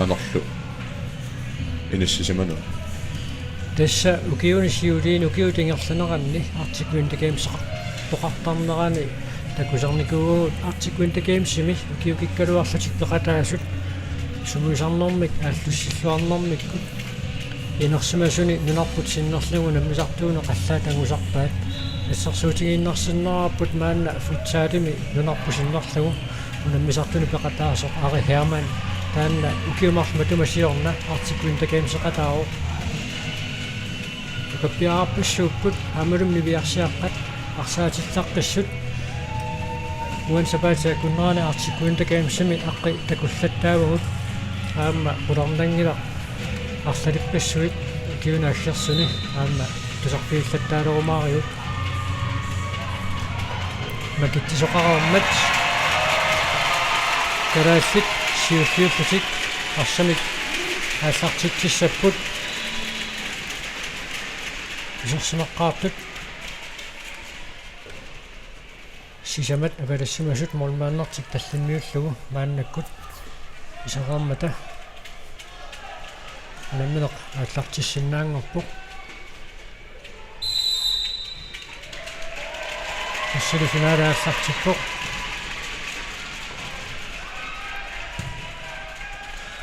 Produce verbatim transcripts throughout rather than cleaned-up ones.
Anorlu inissisimanera. Tassa ukiuni siuliini ukiut ingerlaneranni Arctic Winter Gameseqartoqartarnerani takusarnikuuvugut Arctic Winter Gamesimi ukiukikkaluarlutik peqataasut sumiisarnermik aallussilluarnermikkut inersimasuni nunarput sinnerlugu unammisartuunut qallaat angusarpaat. Assersuutigiinnarsinnaavarput maanna futsalimi nunarput sinnerlugu unammisartuni peqataasoq Ari Hermann taanna ukiut marluk matuma siorna Arctic Winter Gameseqataavoq. Ukappiararpassuupput aammalumi niviarsiaqqat arsaatillaqqissut. Uani sapaatip akunnerani Arctic Winter Gamesimi aqqi takullattaavagut aamma qularnanngilaq arlalippassuit ukiuni aggersuni aamma tusarfigillattaalerumaarigut. Makitsisoqareermat kalaallit siulliullutik arsamik aallartitsissapput. Isersimaqqaartut sisamat avalassimasut målmandertik tallimmiullugu maannakkut isereermata unammineq aallartissinnaanngorpoq. Tassali finaale aallartippoq.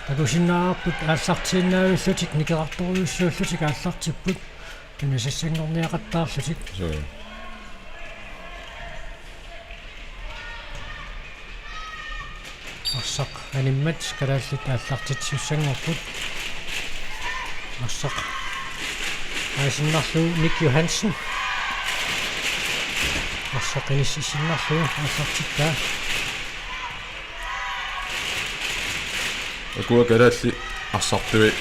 Takusinnaavarput aallartiinnaavillutik nikerartorujussuullutik aallartipput. Tunisassanngorniaqattaarlutik. Suu. Arsaq animmat kalaallit aallartitsisussanngorput. Arsaq aasinnarlugu Nick Johansen. Arsaq inississinnarlugu aallartittaa. Ukua kalaallit arsartui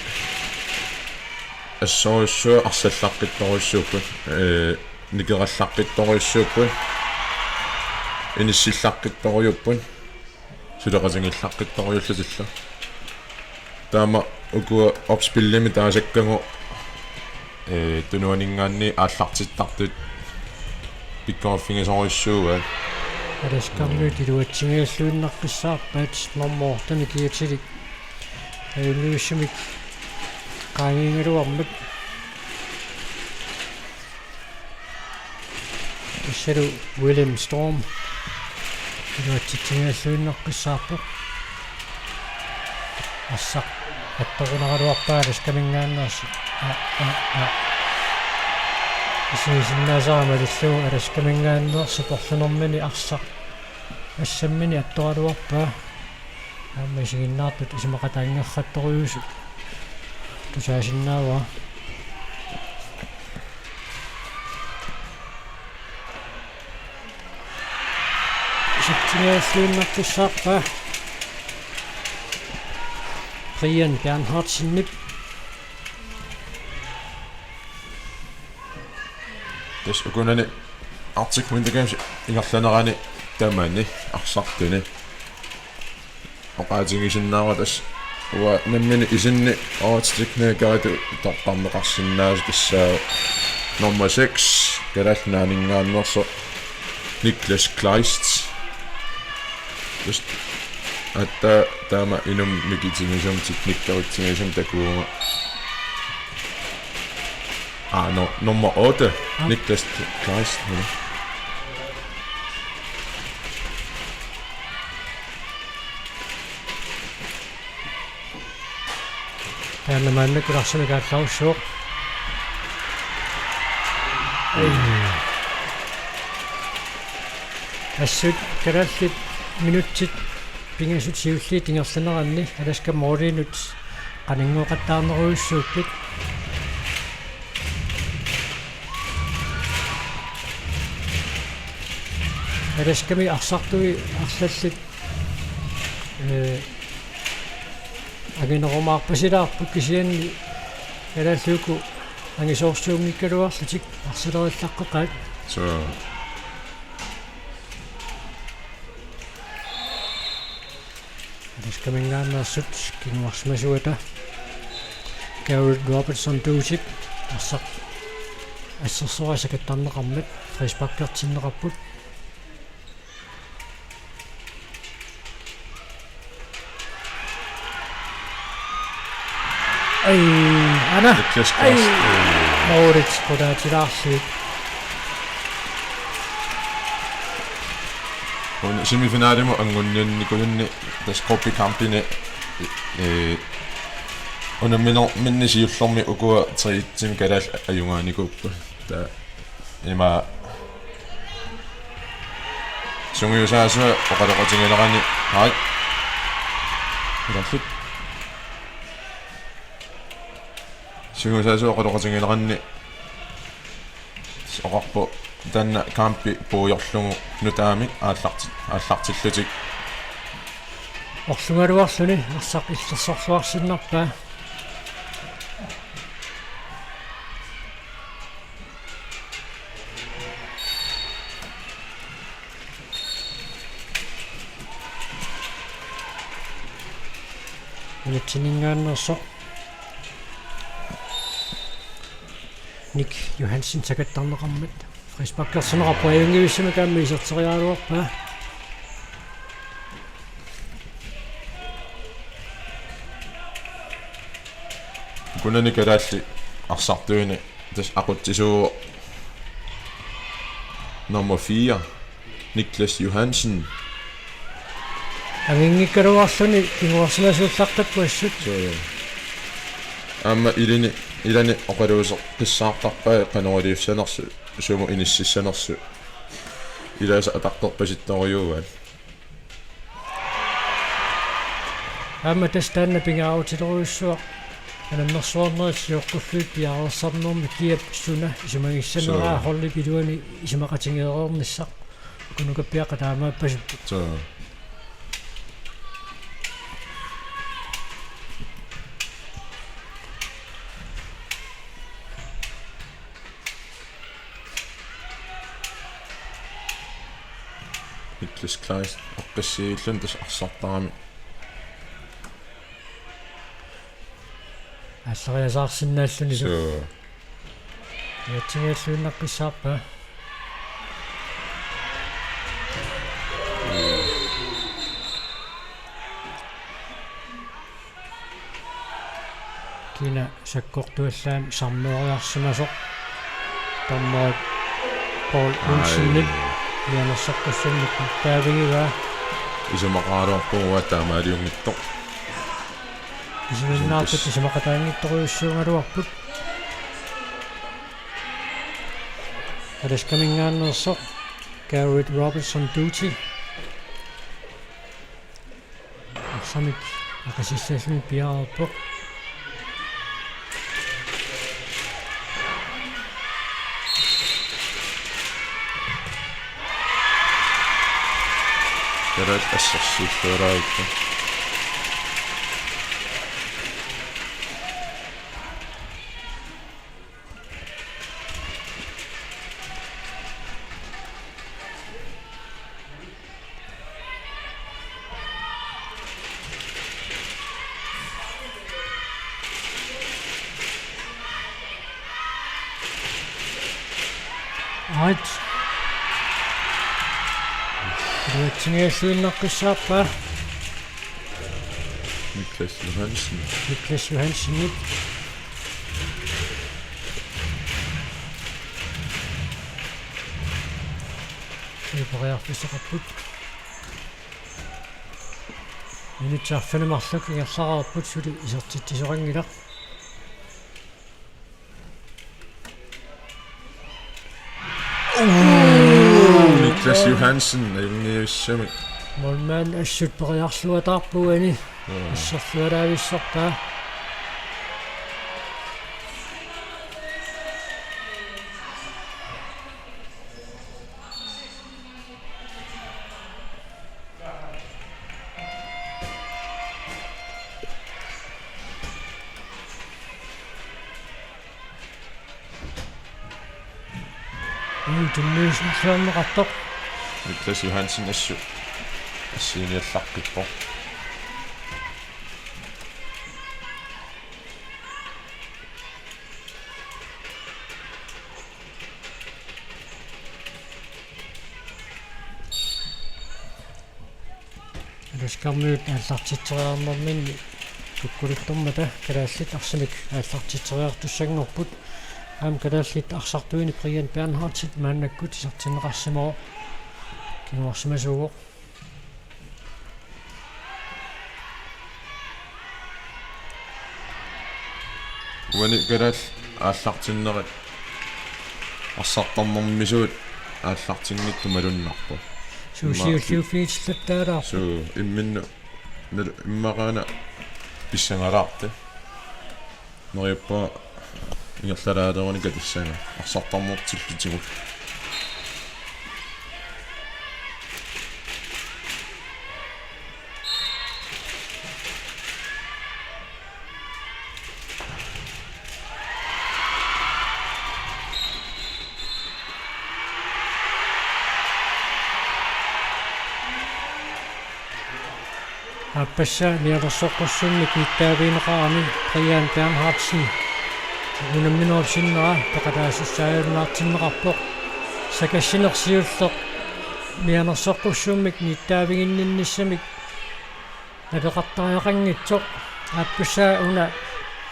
assorujussuaq arsallaqqittorujussuupput, ee, nikerallaqqittorujussuupput, inissillaqqittorujuupput, suleqatigiillaqqittorujullutillu. Taama ukua opspillimik taasakkagut, ee, tunuaninngaanniit aallartittartut pikkoriffigisorujussuuaat. Alaskarmiut iluatsinngilluinnaqqissaarpaat nummer otte-mi kiatilik. Ajunngivissumik qaangiigaluarmat. Tassalu William Storm iluatsitsinngilluinnaqqissaarpoq. Arsaq attorunaraluarpaa Alaskaminngaanneersoq. Aa, aa, aa. Isigisinnaasara malillugu Alaskaminngaanneersoq porlunermini arsaq assammini attoraluarpaa. Aamma isiginnaartut isumaqataanngikkaluartut tusaasinnaavara. Isertitsigaluinnartussaappaa Brian Bernhardsenip. Tassa ukunani Arctic Winter Games ingerlanerani tamani arsartuni oqaatigisinnaavarput tassa uanga nammineq isinni ootsikneekaratu toqqarneqarsinnaasut, tassaavoq nummer seks, Kalaallit Nunaanninngaanneersoq Niklas Kleist. Tassa aatsaat taama inummik mikitigisumik teknikkerutsigisumik takuuma. Aa, no, nummer otte, Niklas Kleist. Taanna maannakkut arsamik aallarussuuvoq. Assut kalaallit minutsit pingasut siulliit ingerlaneranni Alaska Måliinut qaninnguaqattaarnerujussuupput. Alaskami arsartui arlallit, ee, anginerumaarpasilaarput kisianni kalaallit uku angisoorsuunngikkaluarlutik arsalerillaqqeqaat. Suu. Alaskaminngaanneersut kinguarsimasuata Garrett Robertson Duusip arsaq assersuisakattarneqarmat frisparkertinneqarput. Ai, ana. Niklas Kleist. Ai. Moritz qulaatilaarluit. Una semifinalimut anguniunnikulunni tassa gruppekampini, eh, unamminerminni siullermi ukua tre-itsimi kalaallit ajugaanikuupput. Taava ima sungiusaasua oqaloqatiginerani. Ai. Ilaallut. Sungiusaasua oqaloqatigineranni oqarpoq taanna kampi puigorlugu nutaamik aallarti-, aallartillutik. Orlugaluarluni arsaq illersorluarsinnarpaa. Nunatsinninngaanneersoq Nick Johansen sakattarneqarmat frisparkersineqarpoq, ajunngivissumik aamma iserteriaraluarpaa. Ukunani kalaallit arsartuini tassa aqutsisuuvoq nummer fire, Niklas Johansen. Anginngikkaluarluni kinguarsimasuullartarpoq assut. So, aamma ilani, ilani oqaluuseqqissaartarpai qanoq iliussanersut, sumut inississanersut. Ilaasa ataqqerpasittorujuuaat. Aamma tassa taanna pingaarutilerujussuaq. Unammersuarnerit sioqqullugit piareersarnermi kiap suna isumagissaneraa. Suu. Holdip iluani isumaqatigeereernissaq. Kunukappiaqa taamaappasippoq. So. Niklas Kleist oqqissiillun tassa arsartarami. Aallariasaarsinnaallunilu. So. Nunatsinngualluinnaqqissaarpaa. Kina sakkortuallaamik sammeeriarsimasoq. Dommerit Paul Olsenip mianersoqqussannik taavigivaa. Isumaqaraluarpugut taamaaliunngitsoq. Isiginnaartut isumaqataanngitsorujussuugaluarput. Alaskaminngaanneersoq Garrett Robertson Doty. Arsamik aqisissalluni piareerpoq. Kalaallit assersuulluarput. Right. Nunatsinngualluinnaqqissaarpaa. Niklas Johansen. Niklas Johansenip. Suli periarfissaqarput. Minutsit arfineq-marluk ingerlareerput, suli isertitsisoqanngilaq. Niklas Johansen, ajunngivissumik. Målmand assut periarluataarpoq uani. Jaa. Asserlualaavissorpaa. Uu, tunniusiorneqartoq. Niklas Johansen assut assiiniallaqqippoq. Alaskarmiut aallartitseriarnerminni Kukkuluttormata kalaallit arsamik aallartitseriartussanngorput. Aamma kalaallit arsartuini Brian Bernhardsen maannakkut isertinneqarsimavoq, kinguarsimasuuvoq. Uani kalaallit aallartinnerit arsartarnermisuut aallartinngitsut malunnarpoq. Suu, immaqa siulliuffigitsillattaalaarpoq. Suu, imminnut nal-, immaqa una pissangalaartut. Neriuppunga ingerlalaaleruni katissaga arsartarnertillutigu. Aappassaa mianersoqqussummik nittaavigineqarani Brian Bernhardsen unamminerup sinnera peqataasussaajunnaartinneqarpoq. Sakassinersiulleq mianersoqqussummik nittaaviginninnissamik napeqartariaqanngitsoq. Aappassaa una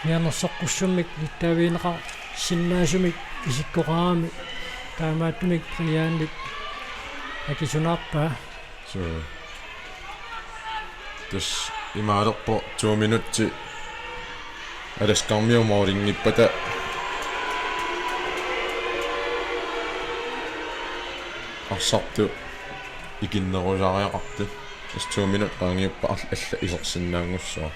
mianersoqqussummik nittaavigineqarsinnaasumik isikkoqarami, taamaattumik Brianip akisunaarpaa. Suu. Tassa imaalerpoq to minutsit Alaskarmiut moorinngippata arsartut ikinnerusariaqartut. Tassa to minut qaangiuppat all-, alla isersinnaanngussaaq.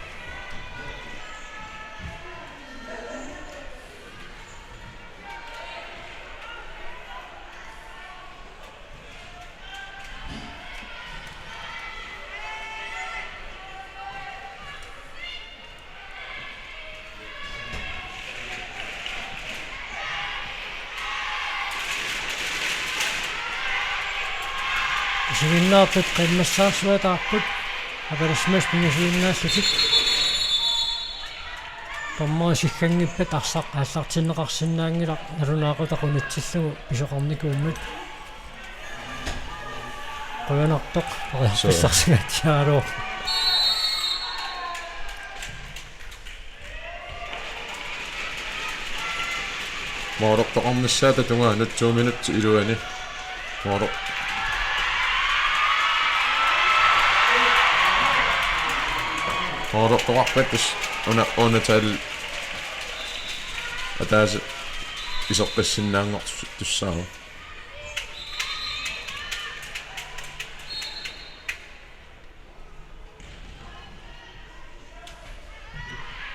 Isiginnaartut qimmassaarsuataarput, avalasmas pingasuinnaallutik. Dommerit sigganngippat arsaq aallartinneqarsinnaanngilaq, nalunaaqutaq unitsillugu pisoqarnikuummat. Qujanartoq, suu, periarfissarsinnaatsiaraluarpoq. Moorertoqarnissaata tungaanut to minutsit iluanni. Mooror-, moorertoqarpat tassa una, una tal ataaseq iserpassinnaanngortussaavoq.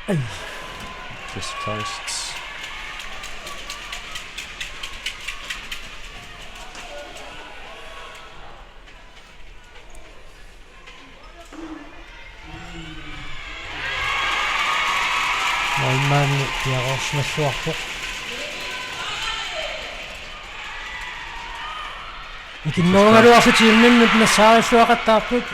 Ai. Just Christ. Målmandi piareersimalluarpoq. Ikinnerugaluarlutik imminnut nassaarilluaqattaarput.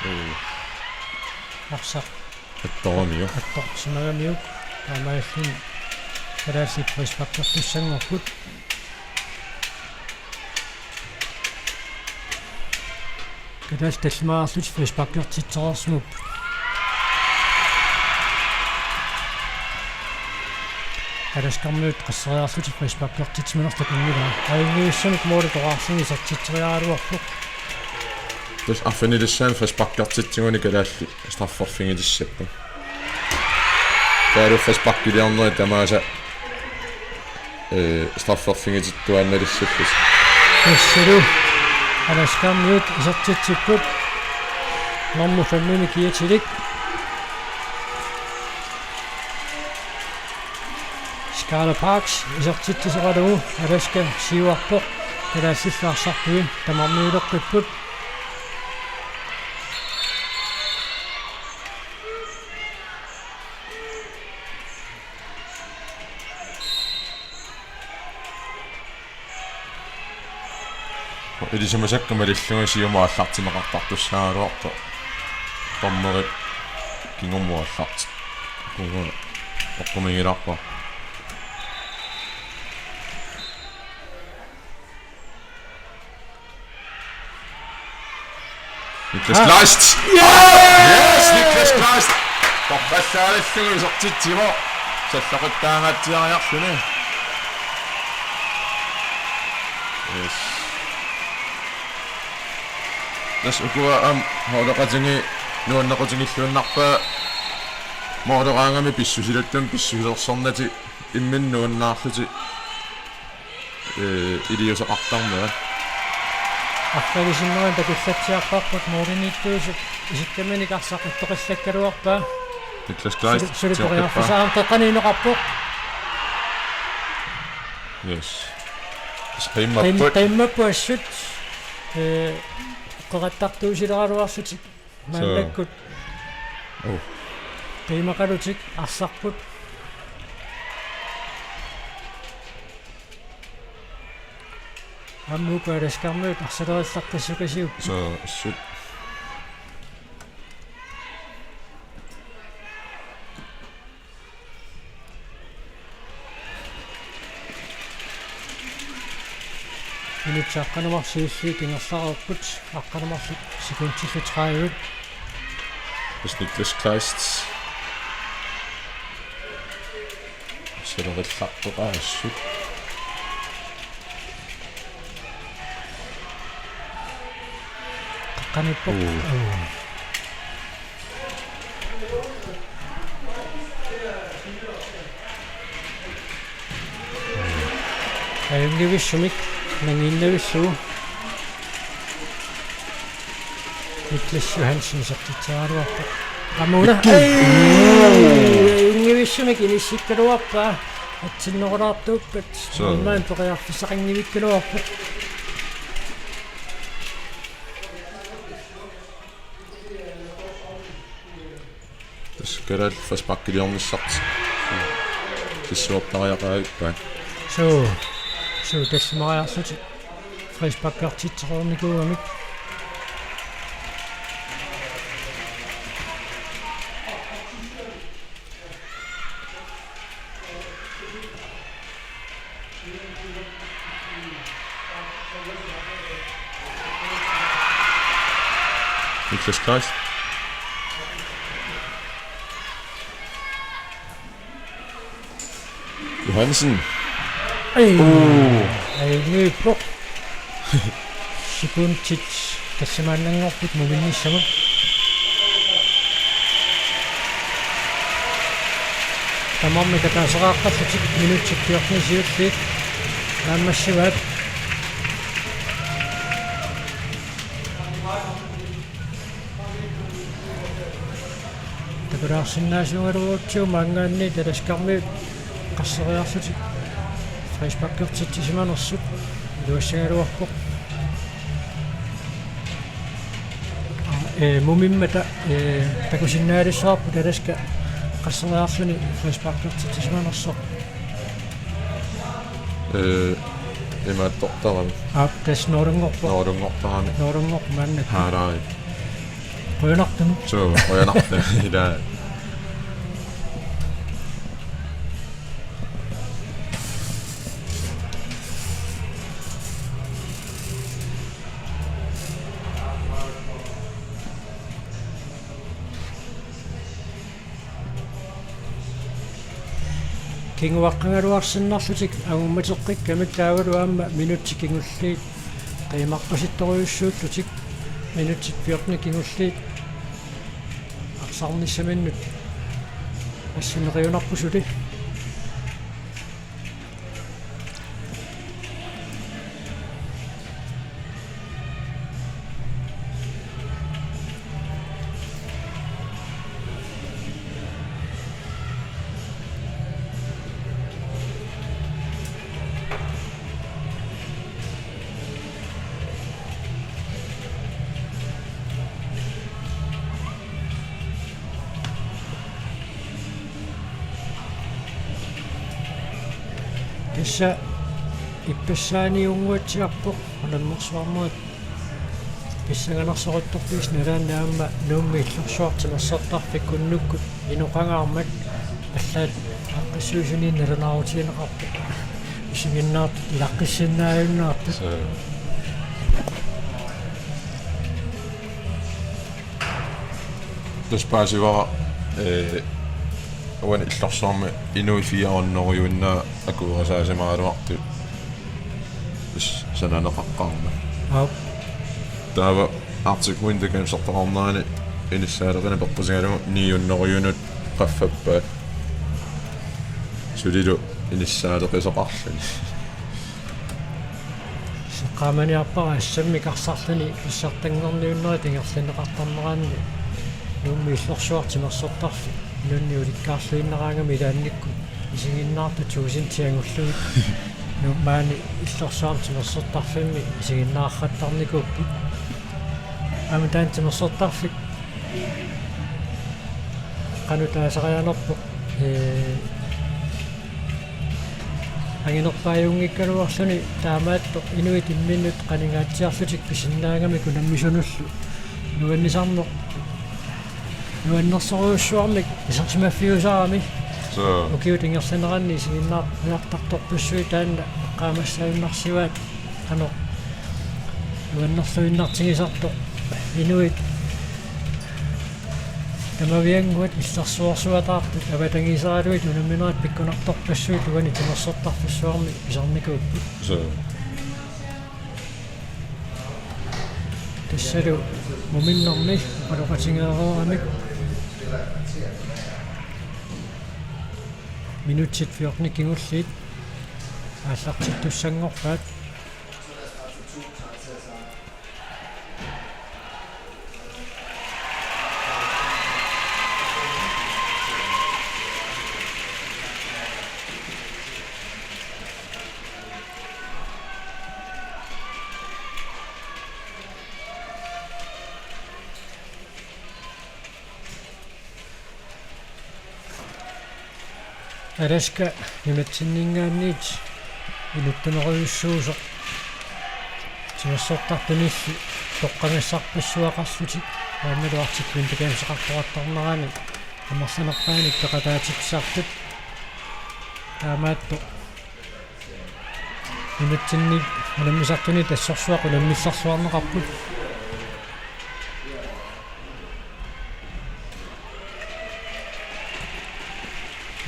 Mm. Arsaq. Attoramiuk. Attorsimagamiuk. Taamaalilluni kalaallit frisparkertussanngorput. Kalaallit tallimaarlutik frisparkertitsereersimapput. Alaskarmiut qasseriarlutik frisparkertitsimanersoq takunngilaa. Ajunngivissunik måli toqqaarluni isertitseriaraluarpoq. Tassa arfinilissaani frisparkertitsiguni kalaallit strafferfigitissapput. Taavalu frisparkiliornerit tamaasa, eh, strafferfigitittuaannalissallutik. Tassalu Alaskarmiut isertitsipput. Nummer fem-imi kiatilik. Skyler Parks isertitsisoqalugu Alaska siuarpoq, kalaallit arsartui tamarmiuleqqipput. Ilisimasakka malillugit siumut aallartinneqartartussaagaluartoq. Dommerit kingumut aallarti-, kingumut oqqumigilaarpara. Niklas Kleist. Yes, Niklas Kleist. Torrallaarlugu isertitsivoq. Salloqittaangaatsiariarluni. Yes. Tassa ukua aamma holdeqatigiit nuannequtigilluinnarpaa mooleraangami pissusilattumi pissusilersornatik imminnut nuannaarlutik, ee, iliuuseqartarnerat. Arlaatigut takullatsiarparput moolimiittuusut isikkaminik arsaq ittoqallakkaluarpaa. Niklas Kleist, suli-, suli sioqqippaa. Periarfissaq aamma qeqqani inoqarpoq. Yes. Qim-, qimmapput. Qimmapput assut. Ee, qeqattartuusileraluarlutik. Maannakkut. Oh. Qiimaqalutik arsarput. Aamma uku Alaskarmiut arsalerillaqqissukasiuk. So, assut. Minutsit aqqaneq-marluk siulliit ingerlareerput, aqqaneq-marluk sekundillu tredive. Tassa Niklas Kleist. Arsalerillaqqoqaaq assut. Qanippoq. Oo. Oo. Ajunngivissumik nangiinnavissuuvoq. Niklas Johansen isertitseraluarpoq. Aamma una. Mikki. Ei, ajunngivissumik inissikkaluarpaa. Atsinnerulaartuuppat. So. Aamma periarfissaqanngivikkaluarpoq. Tassa kalaallit frisparkiliornissartik. Kissuortariaqaavippaat. Suu. Suu, tassimariarlutik frisparkertitsereernikuugamik. Niklas Kleist. Johansen. Ei. Oo. Ei, nippoq. Sekundit tassimaannanngorput muminnissamut. Tamarmik ataasiaqqallutik minutsit fjorten siulliit naammassivaat. Takulaarsinnaasuugaluarutsigu maanngaanniit Alaskarmiut qasseriarlutik frisparkertitsisimanersut iluassagaluarpoq. Ee, mumimmata, ee, takusinnaalissavarput Alaska qasseriarluni frisparkertitsisimanersoq. Ee, imaattortarami. Aap, tassa nuulunngorpoq. Nuulunngortarami. Nuulunngorpoq maannakkut. Haalari. Qujanartumik. Suu, qujanartumik. Ilaa. Kinguaqqagaluarsinnarlutik angummateqqikkamik taavalu aamma minutsit kingulliit qiimmaqqusittorujussuullutik minutsit fjorten kingulliit arsarnissaminnut assinneqiunarpoq suli. Tassa ippassaaniunnguatsiarpoq unammersuarmut pissanganarsoruttorpis nalaanni aamma Nuummi illorsuartut timersortarfik unnukkut inoqangaarmat allaat aaqqissuussuni nalunaarutigineqarpoq. Isiginnaartut ilaqqissinnaajunnaartut. Suu. Tassa paasivara, ee, uani illorsuarmi inuit fire hundredejuinnaat akuerisaasimagaluartut, tassa sananeqaqqaarmat. Aap. Taava Arctic Winter Gamesertaqarnerani inissaaleqineq peqqusigalugu ni hundredejunut qaffappaat. Sulilu inissaaleqisoqarluni. Seqqaamaniarpara assammik arsarluni pissartanngorniunnerit ingerlanneqartarneranni Nuummi illorsuarmi timersortarfik inunnik ulikkaarluinnaraangami ilaannikkut isiginnaartut tuusintiangullugit Nuummi maani illorsuarmi timersortarfimmi isiginnaarrattarnikuupput. Aamma taanna timersortarfik qanoq taasarianerpoq, ee, anginerpaajuunngikkaluarluni taamaattoq inuit imminnut qaningaatsiarlutik pisinnaagami unammisunullu nuannisarneq nuannersorujussuarmik isersimaffiusarami. Suu. Ukiut ingerlaneranni isiginnaariartartorpassuit taanna eqqaamassagunarsivaat qanoq nuannerluinnartigisartoq inuit tamaviannguat illersuarsuataartut avatangiiseraluit unamminerat pikkunartorpassuit uani timersortarfissuarmi pisarnikuupput. Suu. Tassalu muminnermi oqaloqatigeereeramik minutsit fjorten kingulliit aallartittussanngorpaat. Alaska nunatsinninngaanniit inuttunerujussuusoq timersortartunillu toqqagassarpassuaqarlutik maannalu Arctic Winter Gameseqartoqartarnerani amerlanerpaanik peqataatitsisartut. Taamaattoq nunatsinni unammisartunit assorsuaq unammillersuarneqarput.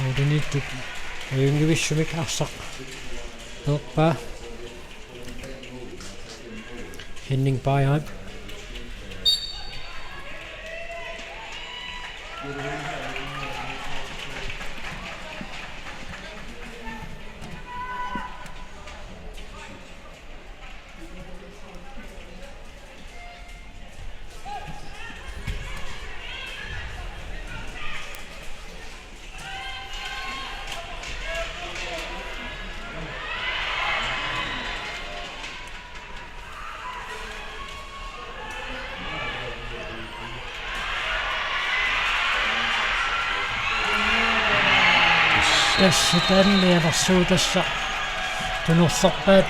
Uuliniittut ajunngivissumik arsaq peerpaa. Henning Bajak. Tassa taanna alersuutassaq tunorlerpaat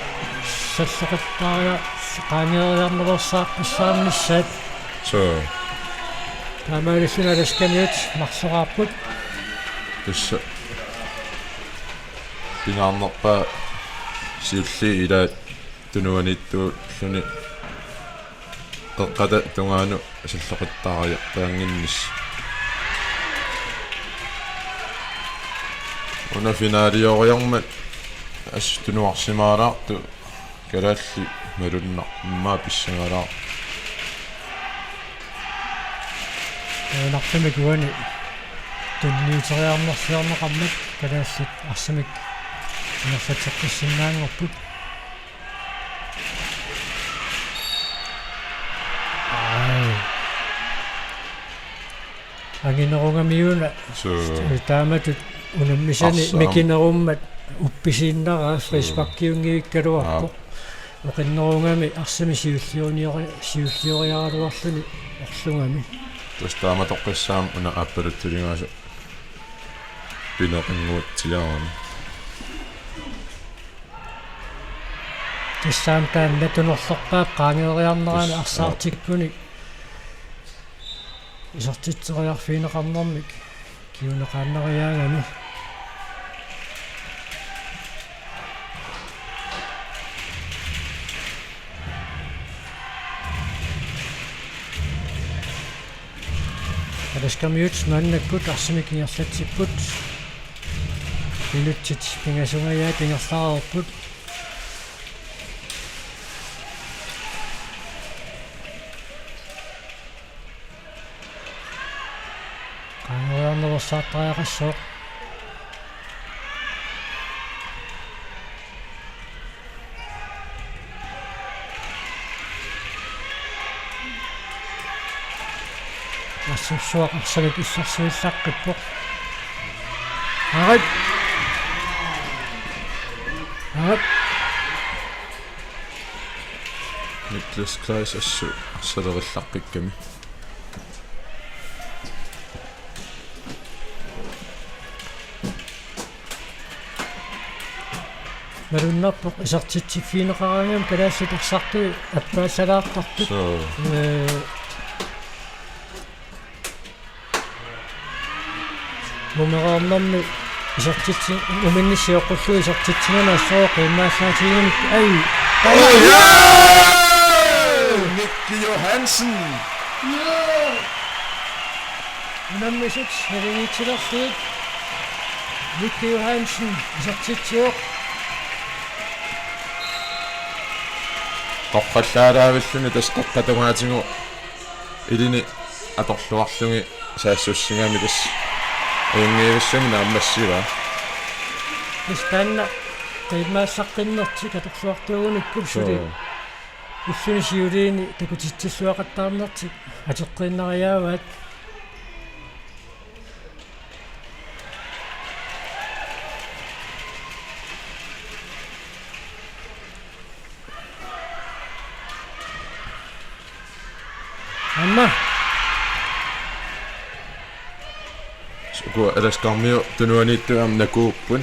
salloqittaariaq qaangeeriarnerulersaarpassaarnissaat. Suu. Taamaalilluni Alaskamiut marloraarput. Tassa pingaarnerpaaq siulliit ilaat tunuaniittuulluni qeqqata tungaanut salloqittaariartaannginnissaq. Una finalioriarmat assut tunuarsimagaluartoq kalaallit malunnarmat pissangalaartoq. Taanartumik uani tunniuteriarnersiorneqarmat kalaallit arsamik ingerlatseqqissinnaanngorput. Ai. Anginerugamiuna. Suu. Taamatut unammisani arsaam mikinerummat uppisiinnaraa frisparkiunngivikkaluarpoq. Aap. Oqinnerugami arsami siulliuniori-, siullioriaraluarluni orlugami. Tassa taamatoqqissaaq una aappaluttuligaasoq pineqannguatsiarami. Tassami taanna tunorlerpaap qaangeeriarnerani. Tassa, arsaartikkunik isertitseriarfigineqarnermik kinguneqaannariaagami. Alaskarmiut maannakkut arsamik ingerlatsipput. Minutsit pingasungajaat ingerlareerput. Qaangeruarneq versaartariaqassaaq. Assussuaq arsamik illersuillaqqippoq. Arit. Arit. Niklas Kleist assut salerillaqqikkamik. Malunnarpoq isertitsiffigineqaraangami kalaallit arsartui appaallalaartartut. Suu. Ee, mumereernermi isertitsi-, muminni sioqqullugu isertitsinani assut qiimmaallaatigigamik. Ai! Oi, jaa! Mikki Johansen! Unammisut naligiitsilerlugit Mikki Johansen isertitsivoq. Toqqallaalaavilluni tassa toqqatungaatigut ilini atorluarlugit saassussigami tassa ajunngivissumik naammassivaa. Tassa taanna qiimmaallaqqinnertik atorluartuugunikku suli. Suu. Ulluni siuliini takutitsilluaqattaarnertik atoqqiinnariaavaat. Aamma. Uku Alaskarmiut tunuaniittut aamma nakuupput.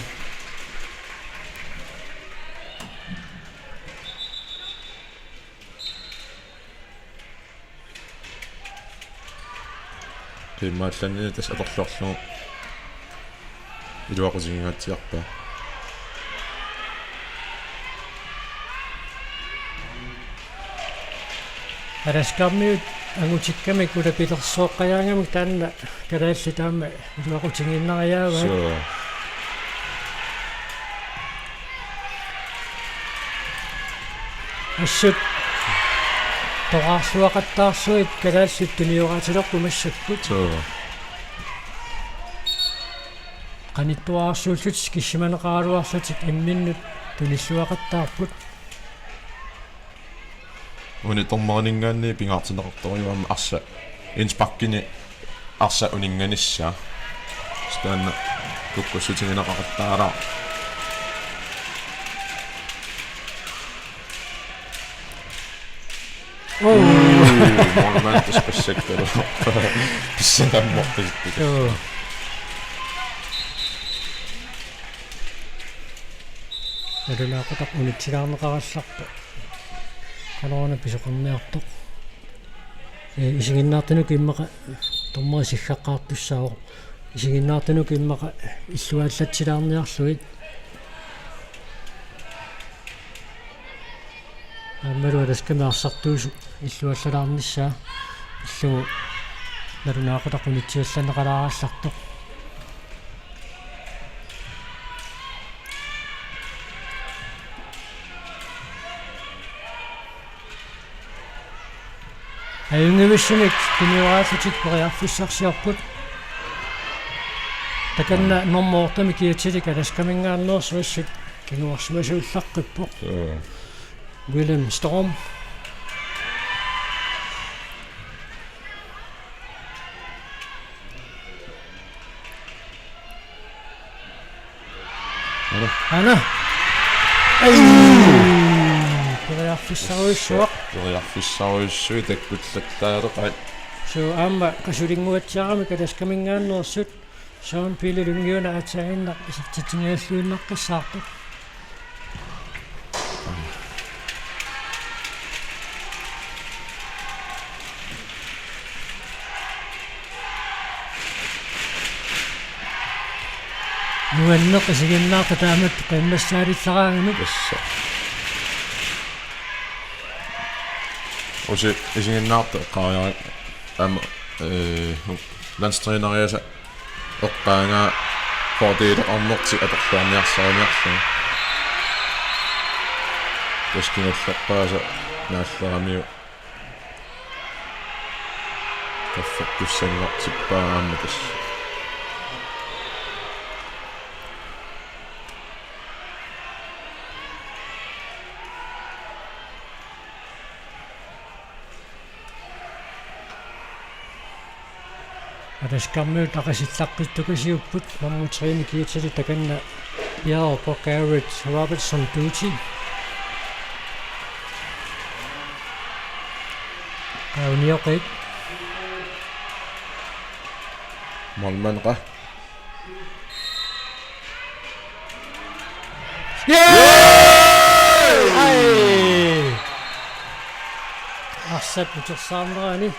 Qiimmaallannini tassa atorluarlugu iluaqutigigatsiarpaa. Alaskarmiut angutikkamik ulapilersoqqajaangamik taanna kalaallit aamma iluaqutigiinnariaavaat. Suu. Assut toqqaarluaqattaarlugit kalaallit tunioraatilerput massakkut. Suu. Qanittuararsuullutik kisimineqaraluarlutik imminnut tunilluaqattaarput. Uani dommerininngaanniit pingaartinneqartorujuuvoq aamma arsaq indsparkini arsaq uninnganissaa. Taanna kukkussutigineqaqattaarpoq. Uu, målmandip tassa passakkaalu. Pissanganarpoq pisittuka. Joo. Nalunaaqutaq unitsilaarneqarallarpoq. Qanoruna pisoqarniartoq. Ee, isiginnaartunut immaqa dommeri siggaqqaartussaavoq. Isiginnaartunut immaqa illuaallatsilaarniarlugit. Aammalu Alaskami arsartuusut illuallalaarnissaa. Illugu nalunaaqutaq unitsiallanneqalaarallartoq. Ajunngivissunik tunioraatitik periarfissarsiorput. Takanna nummer otte-mi kiatilik Alaskaminngaanneersoq assut kinguarsimasuullaqqippoq. Joo. Willem Storm. Ana. Ana. Ai. Periarfissarujussuaq. Periarfissarujussuit takkullattaaleqaat. Suu, aamma qasulinnguatsiarami Alaskaminngaanneersut. Søren Pele Lynge-una aatsaannguaq isertitsiniarluinnaqqissaartoq. Nuanneq isiginnaartoq taamatut qiimmassaalillaraangamik. Tassa. Usi isiginnaartoq eqqaariarlugu aamma, ee, Landstræneriasa eqqaagaa fordelerarnertik atorluarniarsariniarlugu. Tassa kingullerpaasa naalleramiuk perfektussanngortippaa aamma tassa. Alaskarmiut Aqasillaqqittukasiupput, nummer tre-mi Kiatili takanna Bjerg Borgarit Robertson Duty. Qaunioqit. Målmand qa. Ai! Arsap utersaarnerani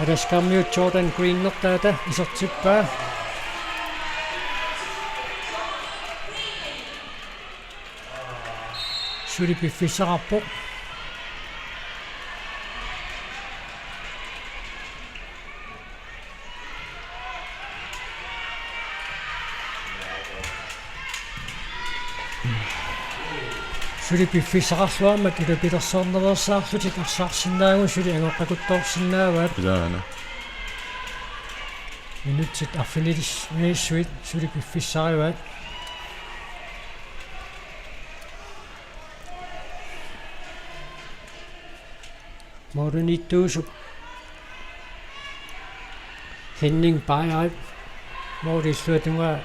Alaskarmiut Jordan Greenertaata isertippaa. Suli piffissaqarpoq. Suli piffissaqarluarmat ulapilersornereersaarlutik arsaarsinnaagut suli angoqqakuttoorsinnaavaat. Ilaana. Minutsit arfinilissuit suli piffissarivaat. Målimiittuusoq Henning Bajerip målip illuatungaa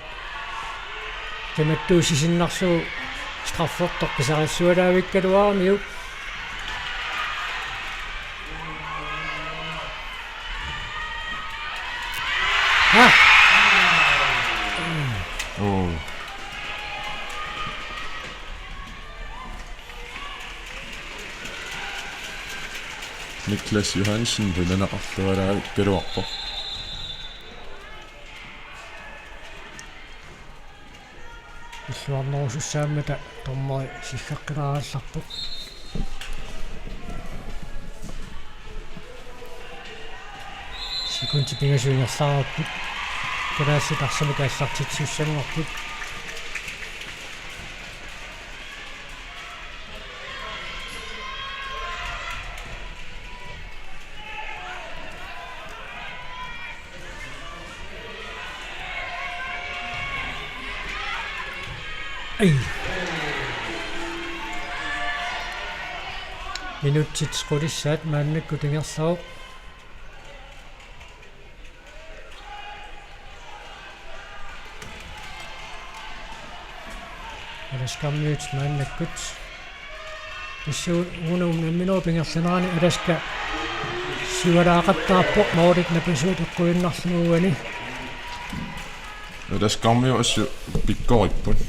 tamattuussisinnarlugu straffertoq pisarillualaavikkaluaramiuk. Ha! Oh. Niklas Johansen pilanaqarlualaavikkaluarpoq. Illuarnerusussaammata dommeri siggaqqilaarallarpoq. Sekundit pingasut ingerlareerput. Kalaallit arsamik aallartitsisussanngorput. Ai. Minutsit qulissaat maannakkut ingerlavoq. Alaskarmiut maannakkut. Tassuuna unamminerup ingerlanerani Alaska siualaaqattaarpoq målit napasuut eqquinnarlugu uani. Alaskarmiut assut pikkoripput.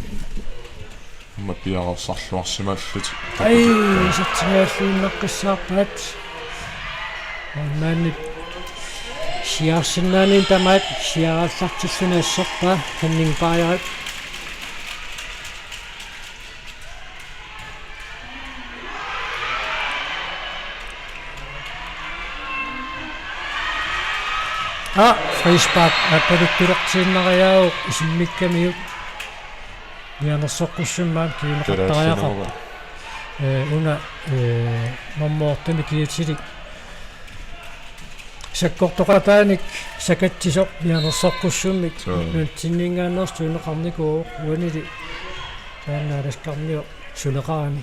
Aamma piareersarluarsimallutik. Ai, isertiniaalluinnaqqissaarpaat. Målmandip siaarsinnaaniinni tamaat siaarallartilluni asserpaa Henning Bajerip. Aa, frispark aappaluttulertiinnariaavoq isimmikkamiuk. Mianersoqqussummik aamma kinguneqartariaqarpoq. Ee, una, ee, nummer otte-mi Kiatili sakkortoqataanik sakatsisoq mianersoqqussummik. Suu. Nunatsinninngaanneersoq tunineqarnikuuvoq uanili taanna Alaskarmiut suneqarani.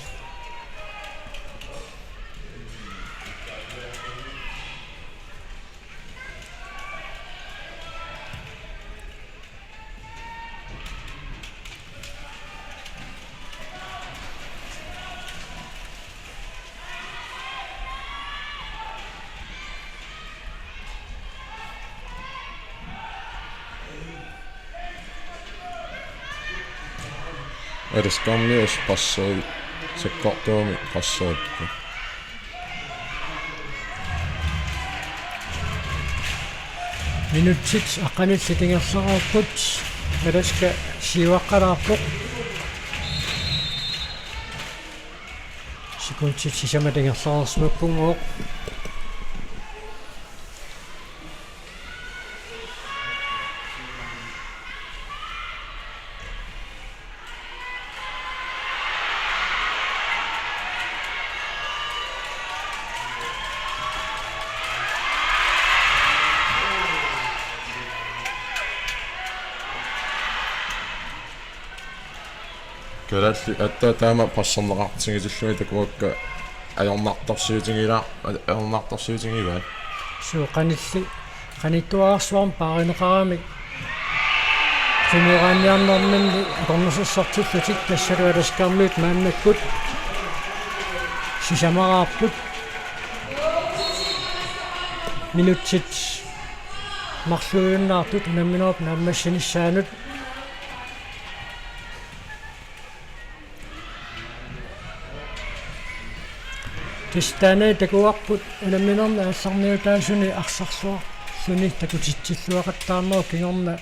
Alaskarmiut qasseri, sakkortuumik qasseripput. Minutsit aqqanillit ingerlareerput. Alaska siuaqqalaarpoq. Sekundit sisamat ingerlareersimappungooq. Kalaallit aatsaat taama passerneqartigitillugit takuakka ajornartorsiutigilaar-, ajornartorsiutigivaat. Suu, qanilli-, qanittuararsuarmik paarineqaramik qimeeraanniarnerminni atornerussortillutik, tassalu Alaskarmiut maannakkut sisamaraarput. Minutsit marluujunnaartut unamminerup naammassinissaanut. Tassa taanna takuarput unamminermi aallarniutaasuni arsarluarluni takutitsilluaqattaarnerup kingorna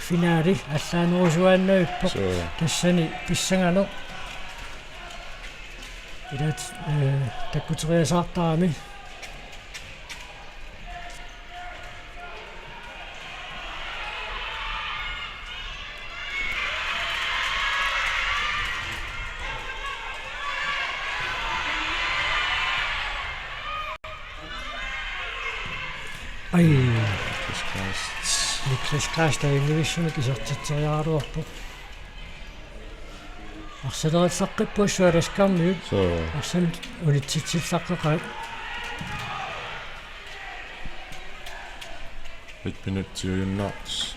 finaali allaanerusuaannavippoq. Suu. Tassani pissanganaq. Ilaat, eh, takkuteriasaartarami. Ai. Niklas Kleist. Niklas Kleist, taanna ingerlaannaq isertitseriaraluarpoq. Arsalersaqqippoq Alaskarmiut. Suu. Arsamik unitsitsillaqqeqaat. Et minut tyvejunnaartoq.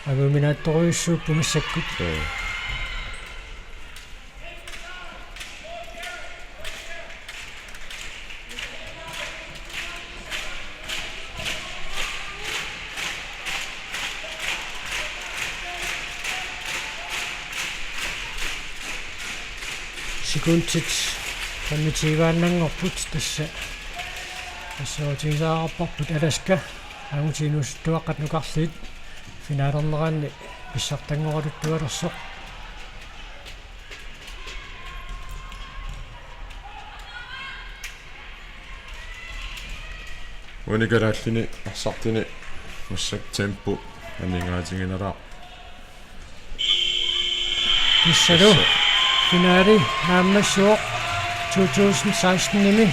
Anguminaattorujussuupput massakkut. Suu. Sekundit femogtyveannanngorput tassa. Tassa otigisaaqqaarparput Alaska. Angutit inuusuttuaqqat nukarliit finaalerneranni pissartanngoraluttualersoq. Uani kalaallini arsartuni massakkut tempo amigaatiginalaarpoq. Tassalu finaali naammassivoq to tusind seksten-imi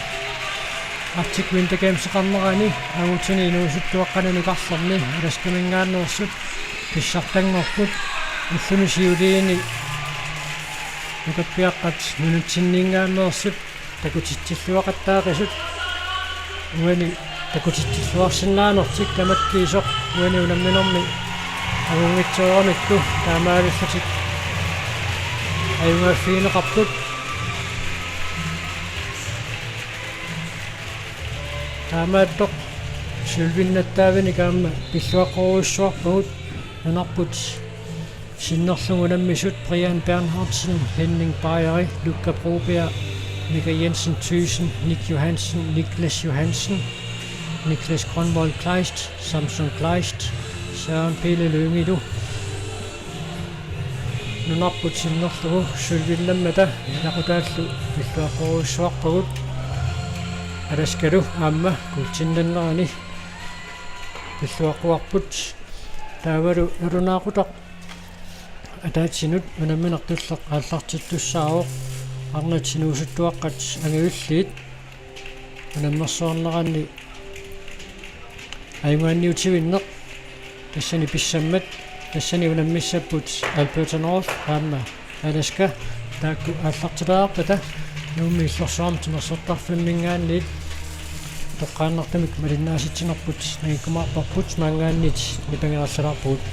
Arctic Winter Gameseqarnerani angutini inuusuttuaqqani nukarlerni Alaskaminngaanneersut pissartanngorput ulluni siuliini nukappiaqqat nunatsinninngaanneersut takutitsilluaqattaaqisut. Uani takutitsilluarsinnaanertik tamakkiisoq uani unamminermi angunngitsooramikkit taamaalillutik ajugaaffigineqarput. Taamaattoq sølvinnattaavinik aamma pilluaqqorujussuarpagut. Nunarput sinnerlugu unammisut Brian Bernhardsen, Henning Bajeri, Luka Broberg, Mika Jensen Thyssen, Nick Johansen, Niklas Johansen, Niklas Grønvold Kleist, Samson Kleist, Søren Pele Lyngilu. Nunarput sinnerlugu sølvinnammata ilaqutaallu pilluaqqorujussuarpagut. Alaskalu aamma kuultinnannerani pilluaqquarput. Taavalu nalunaaqutaq ataatsinut unamminertulleq aallartittussaavoq, arnat inuusuttuaqqat angavilliit unammersuarneranni ajugaanniutivinneq. Tassani pissammat, tassani unammissapput Alberta North aamma Alaska, taakku aallartilaarpata Nuummi Illorsuarmi timersortarfimminngaanniit toqqaannartumik malinnaasitsinerput nangikkumaarparput, maanngaanniit nipangerallalaarpugut.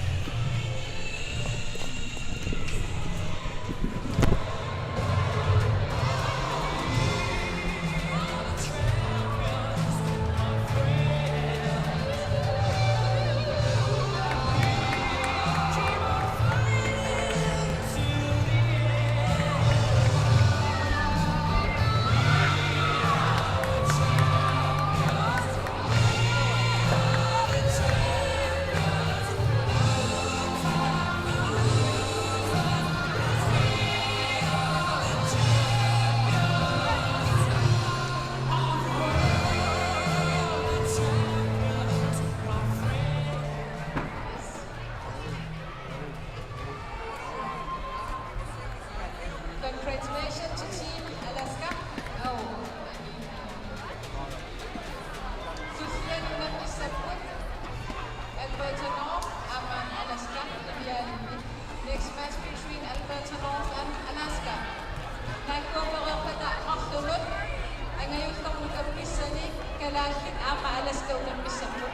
Laallit aamma Alaska unammissapput.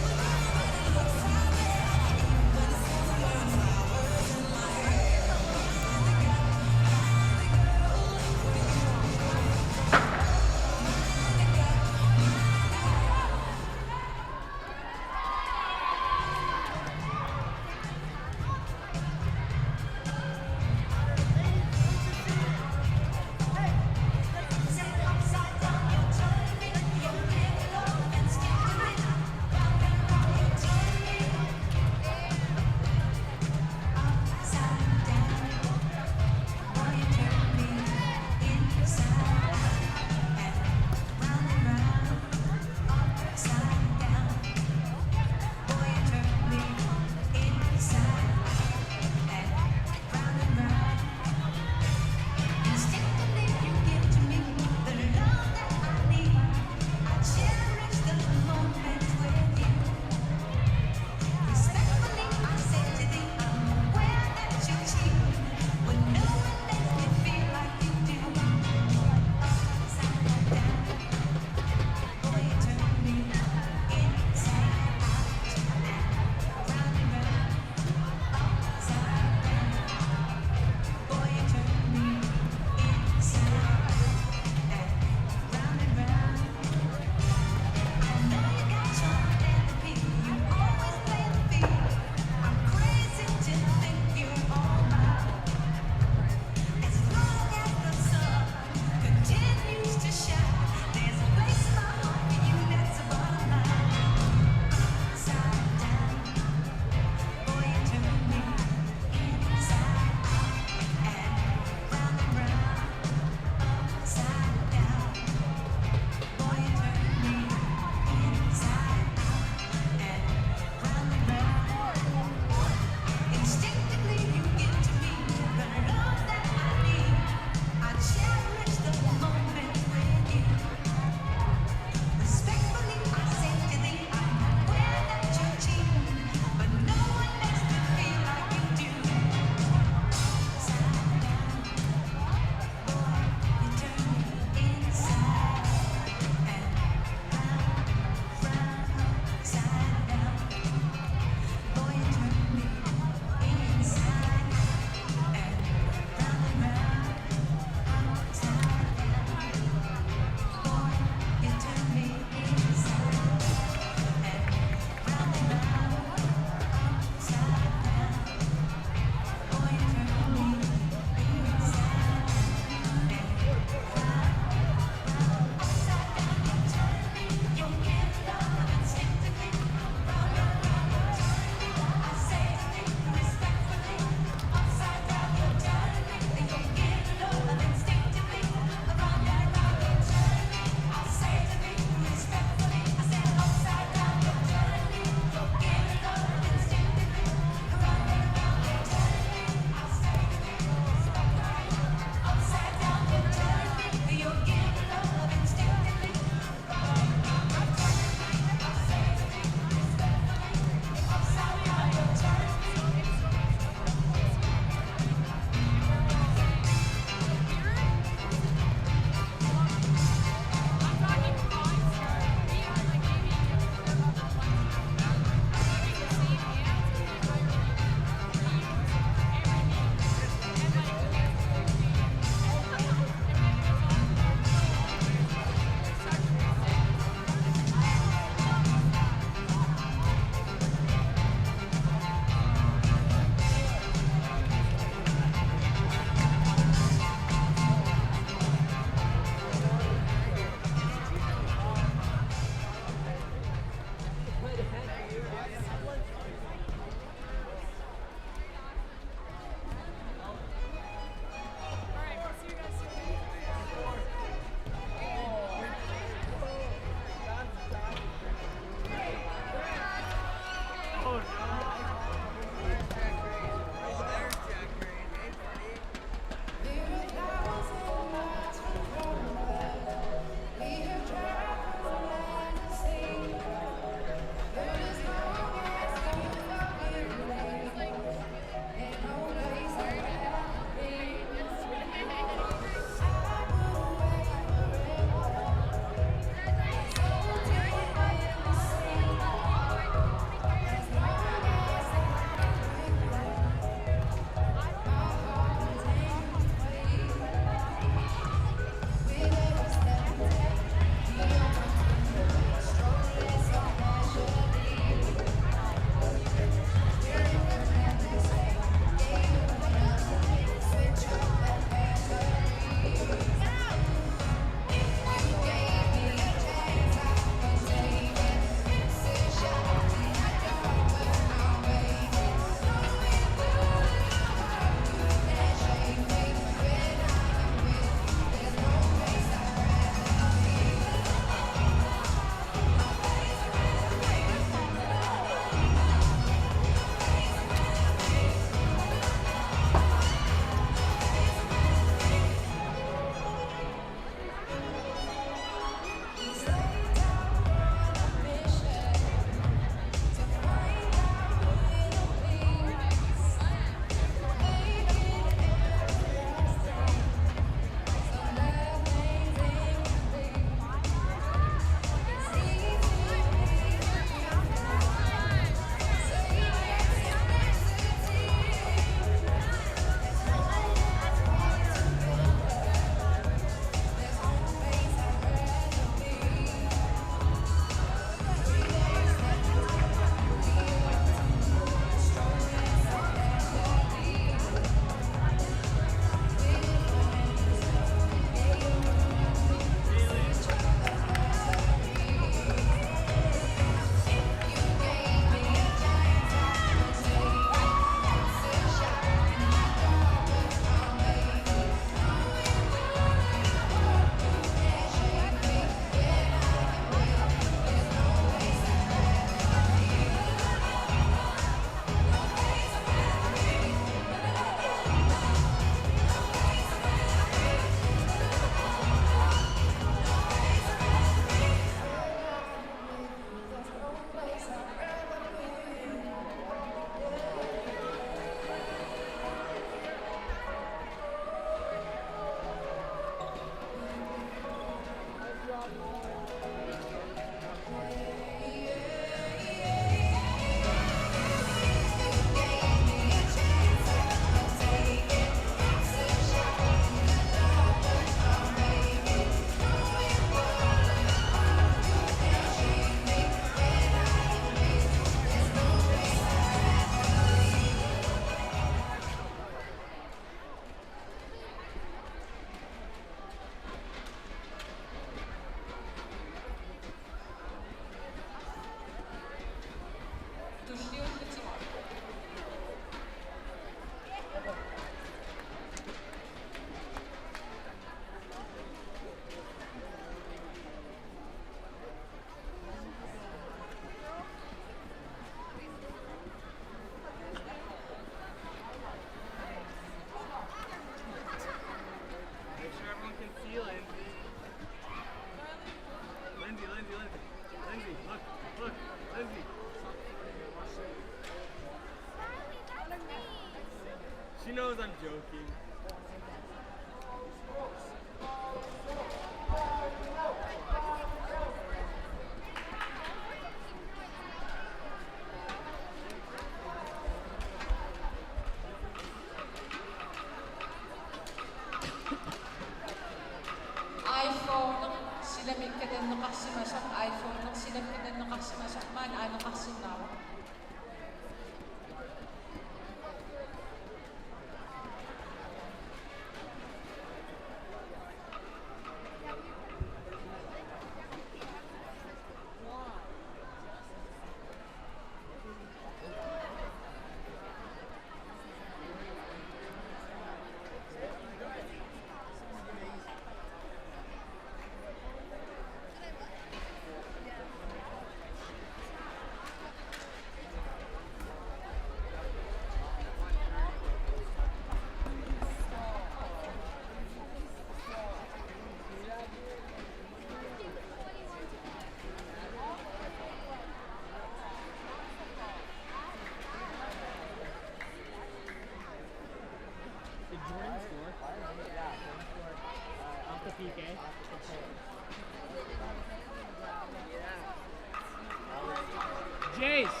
Jace!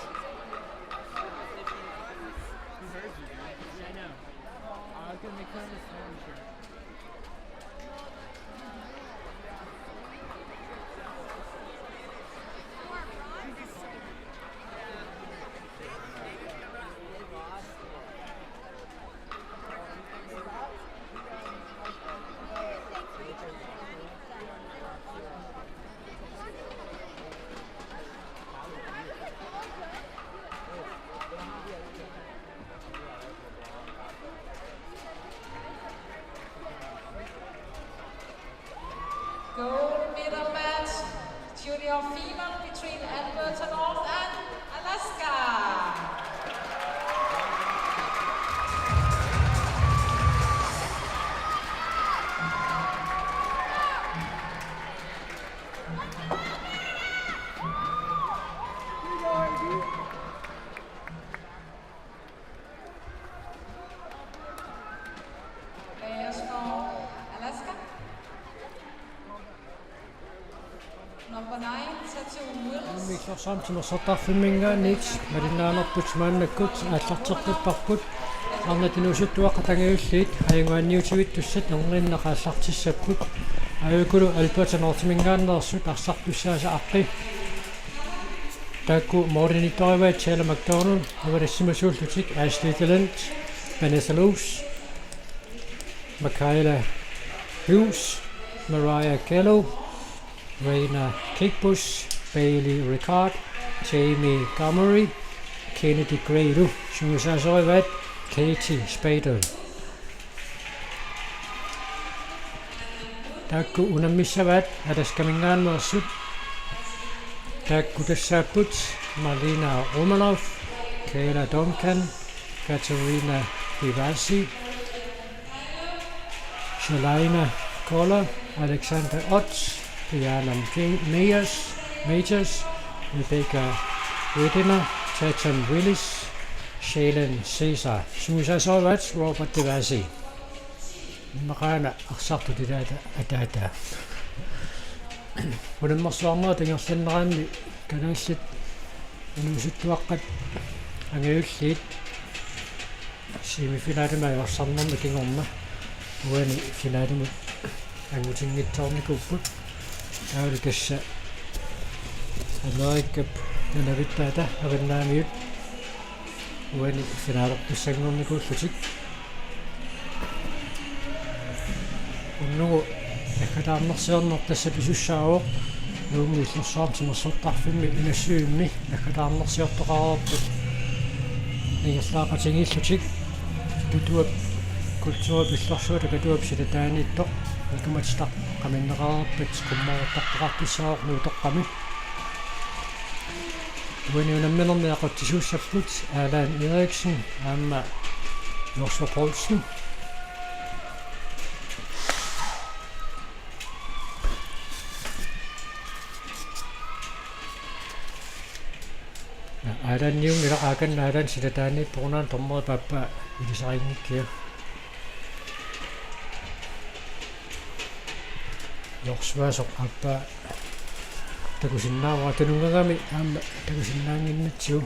Who hurt you? I know. I was gonna make fun of this one. Gold medal match, junior final between Alberta North and Alaska. Alaska. Number nine, Tattoo Wills. Immikkoortorsuarmik timersortarfimminngaanniit malinnaanerput maannakkut aallarteqqipparput. Arnat inuusuttuaqqat angajulliit ajugaanniutivittussat erniinnaq aallartissapput. Ajukulu Alberta Northiminngaanneersut arsartussaasa aqqi. Taakku målimiittorivaat Taylor McDonald, avalassimasuullutik Ashley Delant, Vanessa Luce, Michaela Hughes, Mariah Kello, Reina Kigbus, Bailey Ricard, Jamie Gomery, Kennedy Greilu, sungiusaasorivaat Katie Spadel. Taakku unammissavaat Alaskaminngaanneersut. Taakku tassaapput Marlena Romanov, Kayla Duncan, Katerina Vivasi, Shalina Koller, Alexander Ott, Diana Meyers, Majors, Rebecca Wediner, Tatum Willis, Shaylen Caesar. Sungiusaasorivaat Robert Devasi. Immaqa una arsartut ilaata ataata. Unammersuarnerat ingerlanneranni kalaallit inuusuttuaqqat angajulliit semifinalimik ajorsarnermi kingorna uani finalimut angutinngitsoornikuupput. Taavalu tassa Amerikap nanavittaata Avannaamiut uani finalertussanngornikuullutik. Unnugu naggataarnersiorneq tassa pisussaavoq. Nuummi Illorsuarmi Timersortarfimmi Inassivimmi naggataarnersiortoqareerput ingerlaaqatigiillutik. Katuap kulturip illorsuata Katuap silataaniittoq nikumatitaq qaminneqareerpat qummoortartoqartussaavoq Nuutoqqami. Uani unamminermi aqutsisuussapput Allan Eriksen aamma Joshua Poulsen. Allanniunngilaq, Aakanna Allan silataaniippoq, una dommerip aappaa ilisariinngikkiga. Joshuasoq aappaa takusinnaavara, tununngaagami aamma takusinnaannginnatsigu.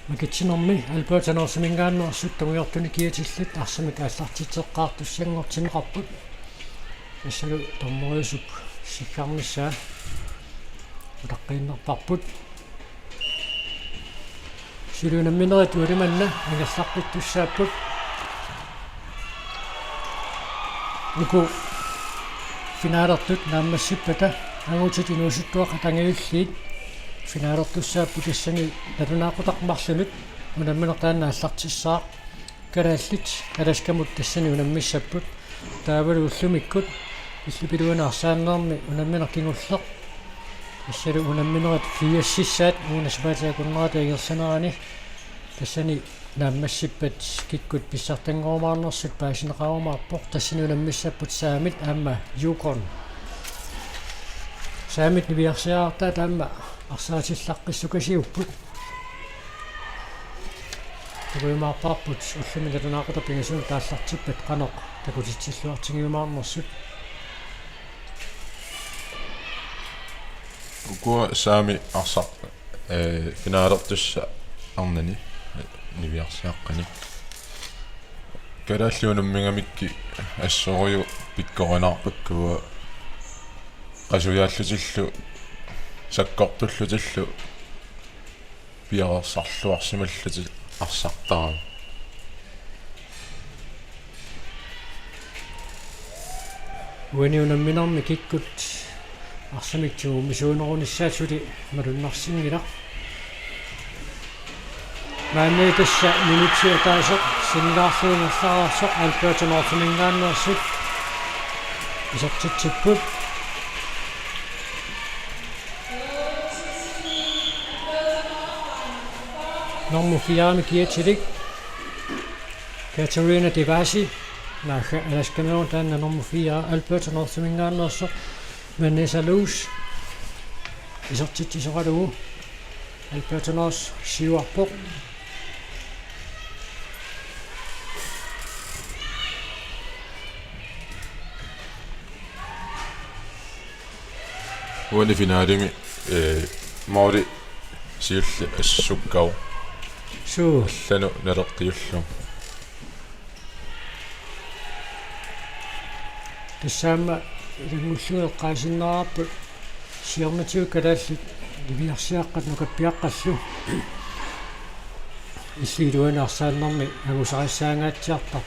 Makitsinermi Alberta Northiminngaanneersut tungujortunik kiatillit arsamik aallartitseqqaartussanngortinneqarput. Tassalu dommeriusup siggarnissaa utaqqiinnarparput. Suli unamminerit ualumanna ingerlaqqittussaapput. Uku finalertut naammassippata angutit inuusuttuaqqat angajulliit finalertussaapput, tassani nalunaaqutaq marlunut unammineq taanna aallartissaaq. Kalaallit Alaskamut tassani unammissapput. Taavalu ullumikkut illup iluani arsaannermi unammineq kingulleq. Tassalu unamminerit firsissaat una sapaatip akunnerata ingerlanerani. Tassani Naammassippat kikkut pissartanngorumaarnersut paasineqarumaarpoq, tassani unammissapput Saamit aamma Yukon. Saamit niviarsiaraartaat aamma arsaatillaqqissukasiupput. Takujumaarpaarput ullumi nalunaaqutaq pingasunut aallartippat qanoq takutitsilluartigiumaarnersut. Ukua Saami arsaq, eh, finalertussat arnani niviarsiaqqani. Kalaallit unammigamikku assorujuk pikkorinaarpakka, uanga qasujaallutillu sakkortullutillu piareersarluarsimallutik arsartaramik. Uani unamminermi kikkut arsamik tigummisuunerunissaat suli malunnarsinngilaq. Maanna tassa minutsit ataaseq sinnilaarlugu ingerlareersoq Alberta Northiminngaanneersut isertitsipput. Nummer fire-mi kiatilik Katerina Devasi, naagga Alaska Meron, taanna nummer fire, Alberta Northiminngaanneersoq Vanessa Loos isertitsisoralugu. Alberta North siuarpoq. Uani finalemi, eh, måli siulleq assukkavoq. Suu. Allanut naleqqiullugu. Tassa aamma ilanngullugit eqqaasinnaavarput siornatigut kalaallit niviarsiaqqat nukappiaqqallu. Illit iluani arsaannermi angusarissaangaatsiartarpoq.